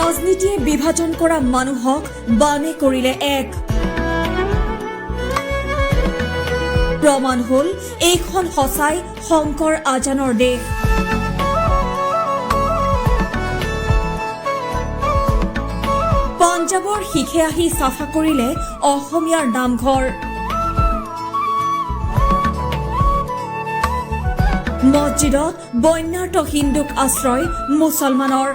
ৰাজনীতিয়ে বিভাজন কৰা মানুহক বানে কৰিলে এক। প্ৰমাণ হ'ল এইখন সঁচাই শংকৰ আজানৰ দেশ। পঞ্জাৱৰ শিখে আহি চাফা কৰিলে অসমীয়াৰ নামঘৰ। মছজিদত বন্যাৰ্ত হিন্দুক আশ্ৰয় মুছলমানৰ।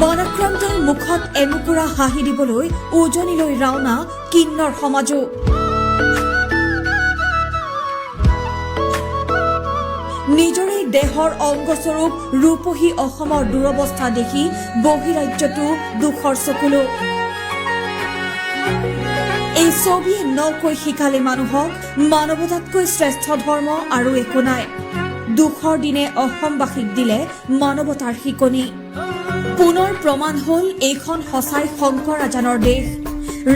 বনাক্ৰান্তৰ মুখত এমুকুৰা হাঁহি দিবলৈ উজনিলৈ ৰাওনা কিন্নৰ সমাজো। নিজৰে দেহৰ অংগস্বৰূপ ৰূপহী অসমৰ দুৰৱস্থা দেখি বহিৰাজ্যতো দুখৰ চকুলো। এই ছবিয়ে নকৈ শিকালে মানুহক মানৱতাতকৈ শ্ৰেষ্ঠ ধৰ্ম আৰু একো নাই। দুখৰ দিনে অসমবাসীক দিলে মানৱতাৰ শিকনি। পুনৰ প্ৰমাণ হ'ল এইখন সঁচাই শংকৰ আজানৰ দেশ।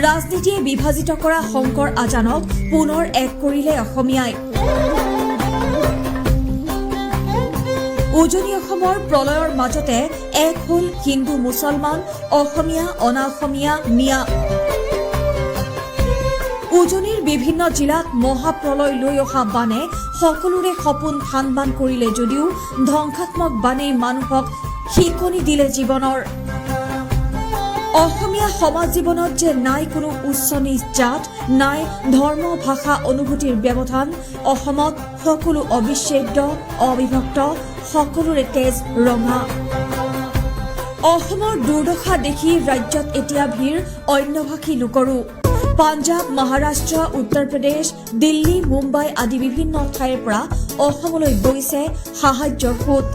ৰাজনীতিয়ে বিভাজিত কৰা শংকৰ আজানক পুনৰ এক কৰিলে অসমীয়াই। উজনি অসমৰ প্ৰলয়ৰ মাজতে এক হ'ল হিন্দু মুছলমান, অসমীয়া অনা অসমীয়া, মিয়া। উজনিৰ বিভিন্ন জিলাত মহাপ্ৰলয় লৈ অহা বানে সকলোৰে সপোন থান-বান কৰিলে যদিও ধ্বংসাত্মক বানে মানুহক শিকনি দিলে জীৱনৰ। অসমীয়া সমাজ জীৱনত যে নাই কোনো উচ্চ নীচ জাত, নাই ধৰ্ম ভাষা অনুভূতিৰ ব্যৱধান, অসমত সকলো অবিচ্ছেদ্য অবিভক্ত, সকলোৰে তেজ ৰঙা। অসমৰ দুৰ্দশা দেখি ৰাজ্যত এতিয়া ভিৰ অন্যভাষী লোকৰো। পাঞ্জাৱ, মহাৰাষ্ট্ৰ, উত্তৰ প্ৰদেশ, দিল্লী, মুম্বাই আদি বিভিন্ন ঠাইৰ পৰা অসমলৈ বৈছে সাহায্যৰ সোঁত।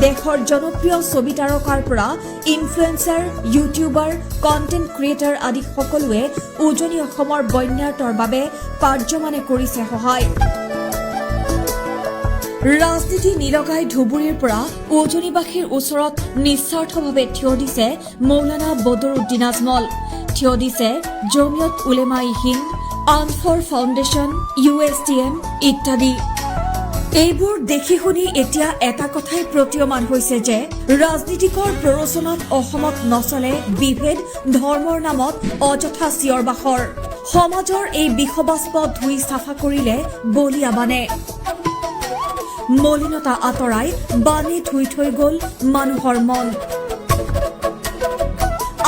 দেশৰ জনপ্ৰিয় ছবি তাৰকাৰ পৰা ইনফ্লুৱেঞ্চাৰ, ইউটিউবাৰ, কণ্টেণ্ট ক্ৰিয়েটাৰ আদি সকলোৱে উজনি অসমৰ বন্যাৰ্তৰ বাবে পাৰ্যমানে কৰিছে সহায়। ৰাজনীতি নিলগাই ধুবুৰীৰ পৰা উজনিবাসীৰ ওচৰত নিস্বাৰ্থভাৱে থিয় দিছে মৌলানা বদৰুদ্দিন আজমল, থিয় দিছে জমিয়ত উলেমা ই হিন্দ, আনফৰ ফাউণ্ডেশ্যন, ইউএছটিএম ইত্যাদি। এইবোৰ দেখি শুনি এতিয়া এটা কথাই প্ৰতীয়মান হৈছে যে ৰাজনীতিকৰ প্ৰৰোচনাত অসমত নচলে বিভেদ, ধৰ্মৰ নামত অযথা চিঞৰ বাখৰ। সমাজৰ এই বিষবাষ্প ধুই চাফা কৰিলে বলিয়া বানে। মলিনতা আঁতৰাই বানে ধুই থৈ গ'ল মানুহৰ মন,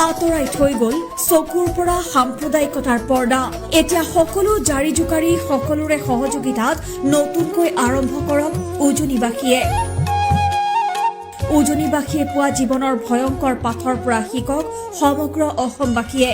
আঁতৰাই থৈ গ'ল চকুৰ পৰা সাম্প্ৰদায়িকতাৰ পৰ্দা। এতিয়া সকলো জাৰি জোকাৰি সকলোৰে সহযোগিতাত নতুনকৈ আৰম্ভ কৰক উজনিবাসীয়ে। উজনিবাসীয়ে পোৱা জীৱনৰ ভয়ংকৰ পাঠৰ পৰা শিকক সমগ্ৰ অসমবাসীয়ে।